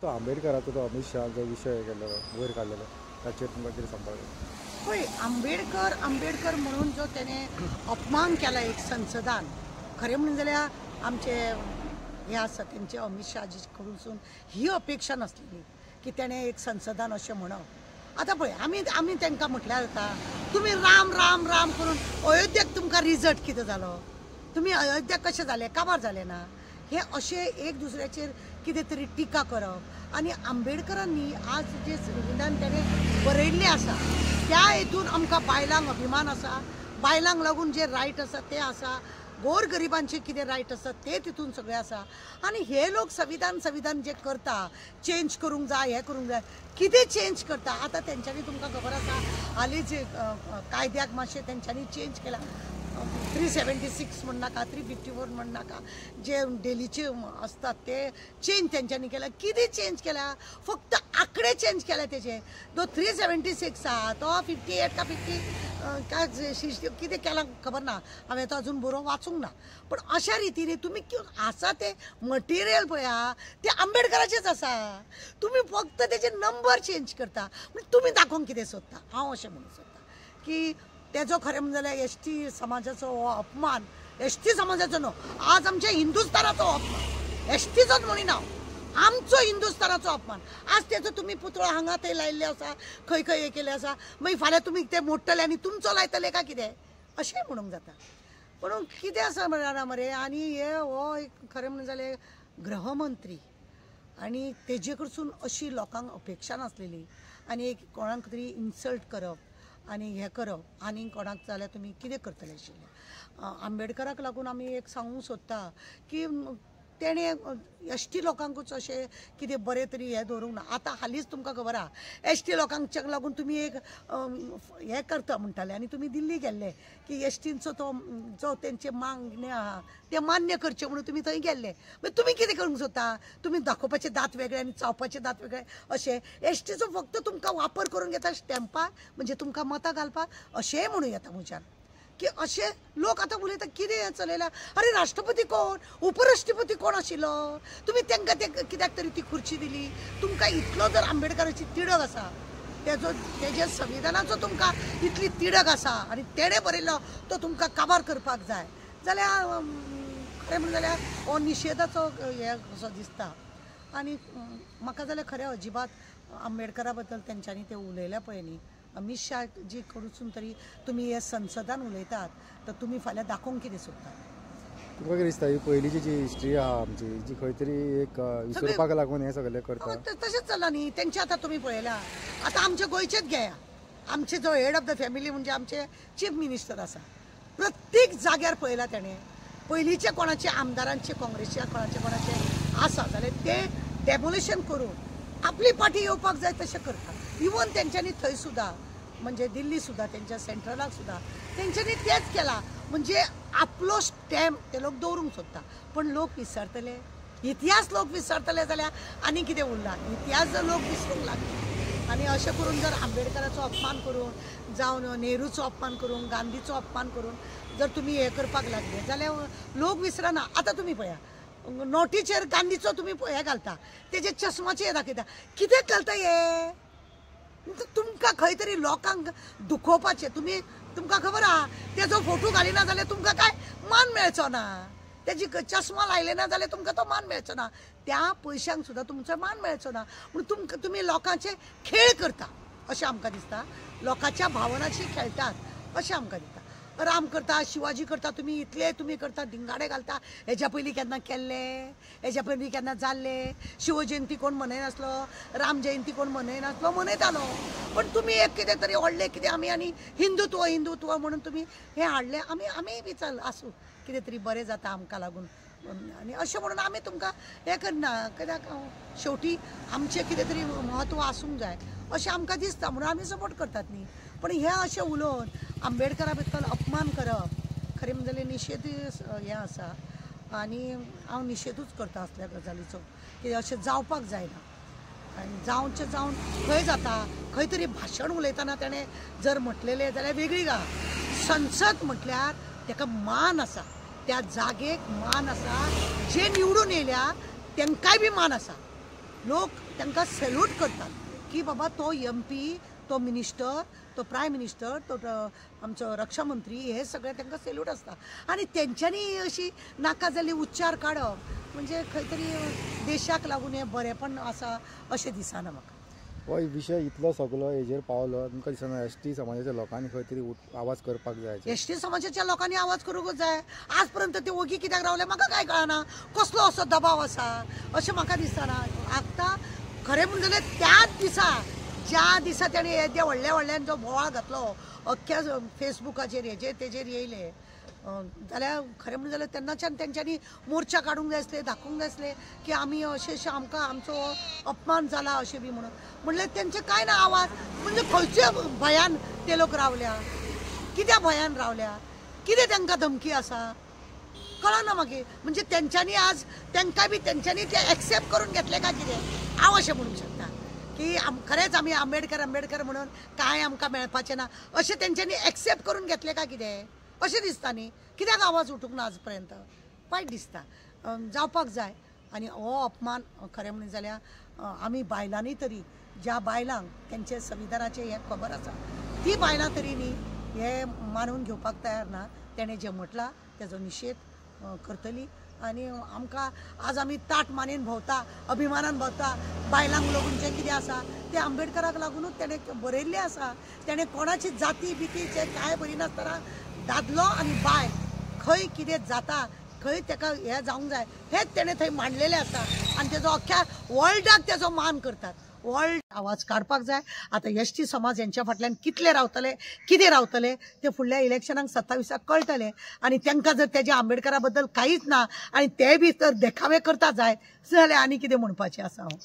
तो आंबेडकराचो तो अमित शहा जो विशय केल्लो वयर काडलेलो ताचेर तुमकां कितें सांगपाक जाय? पळय, आंबेडकर आंबेडकर म्हणून जो तेणें अपमान केला एक संसदान, खरें म्हणून जाल्यार आमचे हे आसा तेंचे अमित शहाजी कडसून ही अपेक्षा नासलेली की तेणें एक संसदान अशें म्हणप. आतां पळय, आमी आमी तांकां म्हटल्यार जाता, तुमी राम राम राम करून अयोध्येक तुमकां रिजल्ट कितें जालो, तुमी अयोध्याक कशें जालें, काबार जालें ना, हे अशें एक दुसऱ्याचेर कितें तरी टिका करप. आनी आंबेडकरांनी आज जे संविधान तेणें बरयल्लें आसा त्या हेतून आमकां बायलांक अभिमान आसा, बायलांक लागून जे रायट आसा ते आसा, गोर गरिबांचे कितें रायट आसा ते तितून सगळें आसा. आनी हे लोक संविधान संविधान जे करता, चेंज करूंक जाय, हें करूंक जाय, कितें चेंज करता आतां तेंच्यांनी तुमकां खबर आसा हालींच जे कायद्याक मातशें तेंच्यांनी चेंज केला, 376 म्हण नाका, 354 म्हण नाका, जे डेलीचे आसतात ते चेंज तेंच्यांनी केला. कितें चेंज केल्या, फक्त आंकडे चेंज केल्या तेजे. तो 376 आहा तो 58 का 50 काय कितें केलां खबर ना, हांवें तो अजून बरोवन वाचूंक ना. पण अशा रितीने तुमी आसा ते मटेरियल पळया ते आंबेडकराचेच आसा, तुमी फक्त तेजे नंबर चेंज करता. म्हणजे तुमी दाखोवंक कितें सोदता? हांव अशें म्हणूंक सोदता की तेजो खरें म्हणून जाल्यार एस टी समाजाचो हो अपमान, एस टी समाजाचो न्हू, आज आमच्या हिंदुस्थानाचो अपमान, एस टीचोच म्हणिना हांव, आमचो हिंदुस्थानाचो अपमान. आज तेजो तुमी पुतळो हांगा थंय लायिल्ले आसा, खंय खंय हें केल्लें आसा, मागीर फाल्यां तुमी ते मोडटले आनी तुमचो लायतले काय कितें अशेंय म्हणूंक जाता. पूण कितें आसा जाणा मरे, आनी हे हो एक खरें म्हणून जाल्यार गृहमंत्री आनी तेजे कडसून अशी लोकांक अपेक्षा नासलेली, आनी एक कोणाक तरी इन्सल्ट करप आनी हें करप, आनी कोणाक जाल्यार तुमी कितें करतले आशिल्ले. आंबेडकराक लागून आमी एक सांगूंक सोदता की तेणें एस टी लोकांकूच अशें कितें बरें तरी हें दवरूंक ना. आतां हालींच तुमकां खबर आहा एस टी लोकांक लागून तुमी एक हें करता म्हणटाले आनी तुमी दिल्ली गेल्ले की एस टींचो तो जो तेंचे मागणें आहा तें मान्य करचें म्हणून तुमी थंय गेल्ले. मागीर तुमी कितें करूंक सोदता? तुमी दाखोवपाचे दांत वेगळे आनी चावपाचे दांत वेगळे, अशें एस टीचो फक्त तुमकां वापर करून घेता स्टॅम्पार, म्हणजे तुमकां मतां घालपाक, अशेंय म्हणूं येता म्हज्यान की अशें लोक आतां उलयता कितें हें चलयलां. अरे राष्ट्रपती कोण, उपराष्ट्रपती कोण आशिल्लो, तुमी तांकां ते कित्याक तरी ती खुर्ची दिली. तुमकां इतलो जर आंबेडकराची तिडक आसा, तेजो तेजे संविधानाचो तुमकां इतली तिडक आसा आनी तेणें बरयल्लो तो तुमकां काबार करपाक जाय जाल्यार खरें म्हणून जाल्यार हो निशेधाचो हें कसो दिसता. आनी म्हाका जाल्यार खरें अजिबात आंबेडकरा बद्दल तेंच्यांनी तें उलयलें पळय न्ही, अमित शहा जी कडसून तरी तुमी हे संसदान उलयतात तर तुमी फाल्यां दाखोवंक कितें सोदतात? तुमकां कितें दिसता ही पयलींची जी हिस्ट्री आहा आमची जी खंय तरी एक विसरपाक लागून हें सगळें करता? तशेंच चल्लां न्ही तेंचें. आतां तुमी पळयलां, आतां आमच्या गोंयचेच घेया, आमचे जो हेड ऑफ the family म्हणजे आमचे चीफ मिनिस्टर आसा, प्रत्येक जाग्यार पळयलां तेणें पयलींचे कोणाचे आमदारांचे काँग्रेसच्या कोणाचे कोणाचे आसा जाल्यार ते डेमोलिशन करून आपली पार्टी येवपाक जाय तशें करता. इवन तेंच्यांनी थंय सुद्दां म्हणजे दिल्ली सुद्दां तेंच्या सेंट्रलाक सुद्दां तेंच्यांनी तेंच केलां, म्हणजे आपलो स्टॅम्प ते लोक दवरूंक सोदता. पण लोक विसरतले, इतिहास लोक विसरतले जाल्यार आनी कितें उरला? इतिहास जर लोक विसरूंक लागले आनी अशें करून जर आंबेडकराचो अपमान करून, जावन नेहरूचो अपमान करून, गांधीचो अपमान करून जर तुमी हें करपाक लागले जाल्यार लोक विसरना. आतां तुमी पळया नोटीचेर गांधीचो तुमी हें घालता, तेजे चश्माचे हें दाखयता, कित्याक घालता हे? तुमकां खंय तरी लोकांक दुखोवपाचें. तुमी तुमकां खबर आहा तेजो फोटो घालिना जाल्यार तुमकां कांय मान मेळचो ना, तेजी चश्मा लायले ना जाल्यार तुमकां तो मान मेळचो ना, त्या पयशांक सुद्दां तुमचो मान मेळचो ना. म्हणून तुमकां तुमी लोकांचे खेळ करता अशें आमकां दिसता, लोकांच्या भावनाशी खेळटात अशें आमकां दिसता. राम करता, शिवाजी करता, तुमी इतले तुमी करता, धिंगाडे घालता, हेज्या पयलीं केन्ना केल्ले, हेज्या पयलीं केन्ना जाल्ले? शिवजयंती कोण मनयनासलो, राम जयंती कोण मनयनासलो, मनयतालो. पण तुमी एक कितें तरी व्हडलें कितें आमी आनी हिंदुत्व हिंदुत्व म्हणून तुमी हें हाडलें. आमी आमी बी चल आसूं कितें तरी बरें जाता आमकां लागून आनी अशें म्हणून आमी तुमकां हें करना, कित्याक शेवटी आमचें कितें तरी म्हत्व आसूंक जाय अशें आमकां दिसता म्हणून आमी सपोर्ट करतात न्ही. पण हें अशें उलोवन आंबेडकरा बद्दल अपमान करप खरें म्हणजे निशेध हें आसा आनी हांव निशेधूच करता असल्या गजालीचो की अशें जावपाक जायना. आनी जावचें जावन खंय जाता, खंय तरी भाशण उलयतना तेणें जर म्हटलेलें जाल्यार वेगळी गा. संसद म्हटल्यार तेका मान आसा, त्या जागेक मान आसा, जे निवडून येयल्या तेंकांय बी मान आसा. लोक तांकां सॅल्यूट करतात की बाबा तो एम पी, तो मिनिस्टर, तो प्रायम मिनिस्टर, तो आमचो रक्षा मंत्री, हे सगळे तांकां सॅल्यूट आसता. आनी तेंच्यांनी अशी नाका जाल्ली उच्चार काडप म्हणजे खंय तरी देशाक लागून हें बरेंपण आसा अशें दिसना म्हाका. हो विशय इतलो सगलो हेजेर पावलो, तुमकां दिसना एस टी समाजाच्या लोकांनी खंय तरी आवाज करपाक जाय? एस टी समाजाच्या लोकांनी आवाज करूंकच जाय. आज पर्यंत ते ओगी कित्याक रावले म्हाका कांय कळना, कसलो असो दबाव आसा अशें म्हाका दिसना. आतां खरें म्हणून जाल्यार त्याच दिसा, ज्या दिसा तेणें येद्या व्हडल्या व्हडल्यान जो बोवाळ घातलो अख्ख्या फेसबुकाचेर हेजेर तेजेर येयले जाल्यार खरें म्हणून जाल्यार तेन्नाच्यान तेंच्यांनी मोर्चा काडूंक जाय आसले, दाखोवंक जाय आसले की आमी अशें अशें आमकां आमचो अपमान जाला अशें बी म्हणून. म्हणल्यार तेंचे कांय ना आवाज, म्हणजे खंयच्या भंयान ते लोक रावल्या, कित्या भंयान रावल्या, कितें तांकां धमकी आसा कळना मागीर. म्हणजे तेंच्यांनी आज तांकां बी तेंच्यांनी ते एक्सेप्ट करून घेतले काय कितें, हांव अशें म्हणूंक शकता की खरेंच आमी आंबेडकर आंबेडकर म्हणून कांय आमकां मेळपाचें ना अशें तेंच्यांनी एक्सेप्ट करून घेतलें काय कितें अशें दिसता न्ही. कित्याक आवाज उठूंक ना आज पर्यंत, वायट दिसता, जावपाक जाय. आनी हो अपमान खरें म्हणून जाल्यार आमी बायलांनी तरी, ज्या बायलांक तेंचे संविधानाचें हें खबर आसा ती बायलां तरी न्ही हें मानून घेवपाक तयार ना. तेणें जें म्हटलां तेजो निशेध करतली. आनी आमकां आज आमी ताट मानेन भोंवता, अभिमानान भोंवता, बायलांक लागून जें कितें आसा तें आंबेडकराक लागुनूच तेणें बरयल्लें आसा. तेणें कोणाची जाती बितीचें कांय बरिनासतना दादलो आनी बायल खंय कितें जाता, खंय तेका हें जावंक जाय हेंच तेणें थंय मांडलेलें आसा. आनी तेजो अख्ख्या वर्ल्डाक तेजो मान करतात. वर्ल्ड आवाज काडपाक जाय. आतां एस टी समाज हेंच्या फाटल्यान कितले रावतले, कितें रावतले ते फुडल्या इलेक्शनाक 27 कळटले. आनी तांकां जर तेज्या आंबेडकरा बद्दल कांयच ना आनी ते बी तर देखावे करता जायत जाल्यार आनी कितें म्हणपाचें आसा हांव.